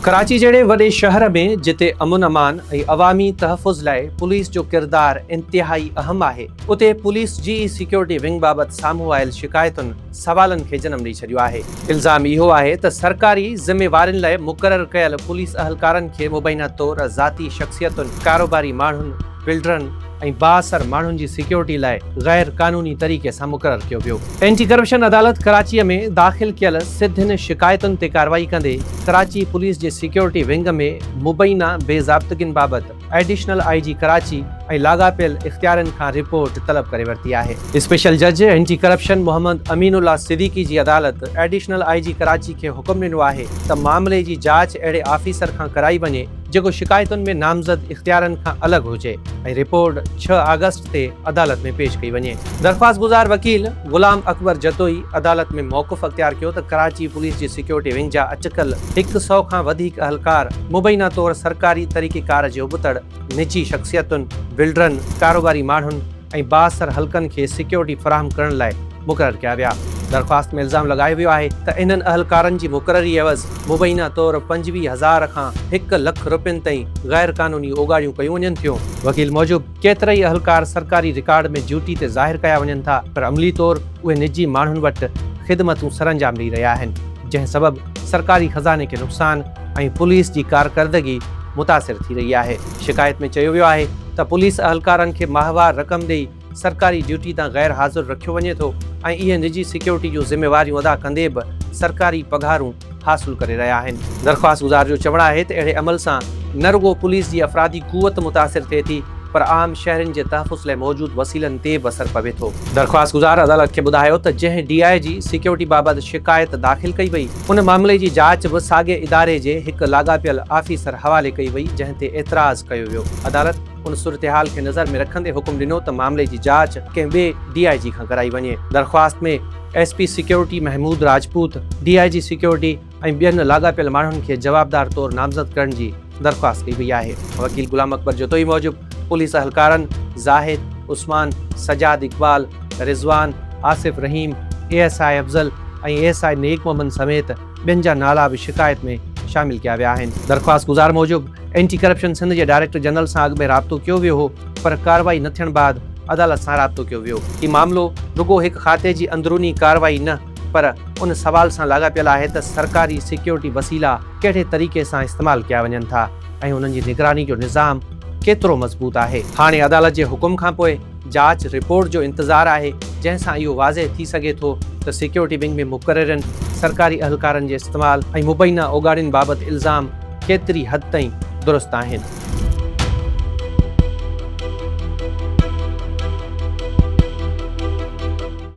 ڪراچي جهڙي وڏي شهر ۾ جتي امن امان ۽ عوامي تحفظ لاء پوليس جو ڪردار انتهائي اهم آهي، اتي پوليس جي ئي سيڪيورٽي ونگ بابت سامهون آيل شڪايتن سوالن کي جنم ڏئي ڇڏيو آهي. الزام اهو آهي ته سرڪاري ذميوارين لاء مقرر ڪيل پوليس اهلڪارن کي مبينا طور ذاتي شخصيتن، ڪاروباري ماڻهن، بلڊرن ۽ بااثر ماڻهن جي سيڪيورٽي لاء غير قانوني طريقي سان مقرر ڪيو ويو. اينٽي ڪرپشن عدالت ڪراچي ۾ داخل ڪيل سڌين شڪايتن تي ڪارروائي ڪندي ڪراچي پوليس جي سيڪيورٽي ونگ ۾ مبينا بي ضابطگين بابت ايڊيشنل I جي ڪراچي ۽ لاڳاپيل اختيارين کان رپورٽ طلب ڪري ورتي آهي. اسپيشل جج اينٽي ڪرپشن محمد امين الله صديقي جي عدالت ايڊيشنل I جي ڪراچي کي حڪم ڏنو آهي ته معاملي جي جاچ اهڙي آفيسر کان ڪرائي وڃي جيڪو شڪايتن ۾ نامزد اختيارن کان الڳ هجي ۽ رپورٽ ڇهه آگسٽ تي عدالت ۾ پيش ڪئي وڃي. درخواست گذار وڪيل غلام اڪبر جتوئي عدالت ۾ موقف اختيار ڪيو ته ڪراچي پوليس جي سيڪيورٽي ونگ جا اٽڪل هڪ سئو کان وڌيڪ اهلڪار مبينا طور سرڪاري طريقيڪار جي ابتڙ نجي شخصيتن، بلڊرن، ڪاروباري ماڻهن ۽ بااثر حلقن کي سيڪيورٽي فراهم ڪرڻ لاء مقرر ڪيا ويا. درخواست ۾ الزام لڳايو ويو آهي ته انهن اهلڪارن جي مقرري عيوض مبينا طور 25 هزار کان هڪ لک رپين تائين غير قانوني اوڳاڙيون ڪيون وڃن ٿيون. وڪيل موجب ڪيترائي اهلڪار سرڪاري رڪارڊ ۾ ڊيوٽي تي ظاهر ڪيا وڃن ٿا پر عملي طور اهي نجي ماڻهن وٽ خدمتون سرانجام ڏئي رهيا آهن جنهن سبب سرڪاري خزاني کي نقصان ۽ پوليس جي ڪارڪردگي متاثر ٿي رهي آهي. شڪايت ۾ چيو ويو آهي ته پوليس اهلڪارن کي ماهوار رقم ڏئي سرڪاري ڊيوٽي تان غير حاضر رکيو وڃي ٿو ۽ اهي نجي سيڪيورٽي جون ذميواريون ادا ڪندي به سرڪاري پگهارون حاصل ڪري رهيا آهن. درخواست گذار جو چوڻ آهي ته اهڙي عمل سان نه رڳو پوليس جي افرادي قوت متاثر ٿئي ٿي پر عام شهرين جي تحفظ لاء موجود وسيلن تي به اثر پوي ٿو. درخواست گذار عدالت کي ٻڌايو ته جنهن ڊي I جي سيڪيورٽي بابت شڪايت داخل ڪئي وئي ان معاملي جي جاچ به ساڳئي اداري جي هڪ لاڳاپيل آفيسر حوالي ڪئي وئي جنهن تي اعتراض ڪيو ويو. عدالت ان صورتحال کي نظر ۾ رکندي حڪم ڏنو ته معاملي جي جاچ ڪنهن ٻئي ڊي I جي کان ڪرائي وڃي. درخواست ۾ S P security Mahmood Rajput, D I G security ۽ ٻين لاڳاپيل ماڻهن کي جوابدار طور نامزد ڪرڻ جي درخواست ڪئي وئي آهي. وڪيل غلام اڪبر جتوئي موجب پوليس اهلڪارن Zahid, Usman, Sajjad Iqbal, Rizwan, Asif Rahim, A S I Afzal ۽ A S I Nek Muhammad سميت ٻين جا نالا به شڪايت ۾ شامل ڪيا ويا آهن. درخواست گذار موجب اينٽي ڪرپشن سنڌ جي ڊائريڪٽر جنرل سان اڳ ۾ رابطو ڪيو ويو هو پر ڪارروائي نه ٿيڻ بعد عدالت سان رابطو ڪيو ويو. هي معاملو رڳو هڪ کاتي جي اندروني ڪارروائي نه پر ان سوال سان لاڳاپيل آهي ته سرڪاري سيڪيورٽي وسيلا ڪهڙي طريقي سان استعمال ڪيا وڃن ٿا ۽ انهن جي نگراني جو نظام ڪيترو مضبوط آهي. هاڻي عدالت جي حڪم کانپوء جاچ رپورٽ جو انتظار آهي، جنهن سان اهو واضح ٿي سگهي ٿو ته سيڪيورٽي ونگ ۾ مقررين، سرڪاري اهلڪارن جي استعمال ۽ مبينا اوڳاڙين بابت الزام ڪيتري حد تائين درست آهن.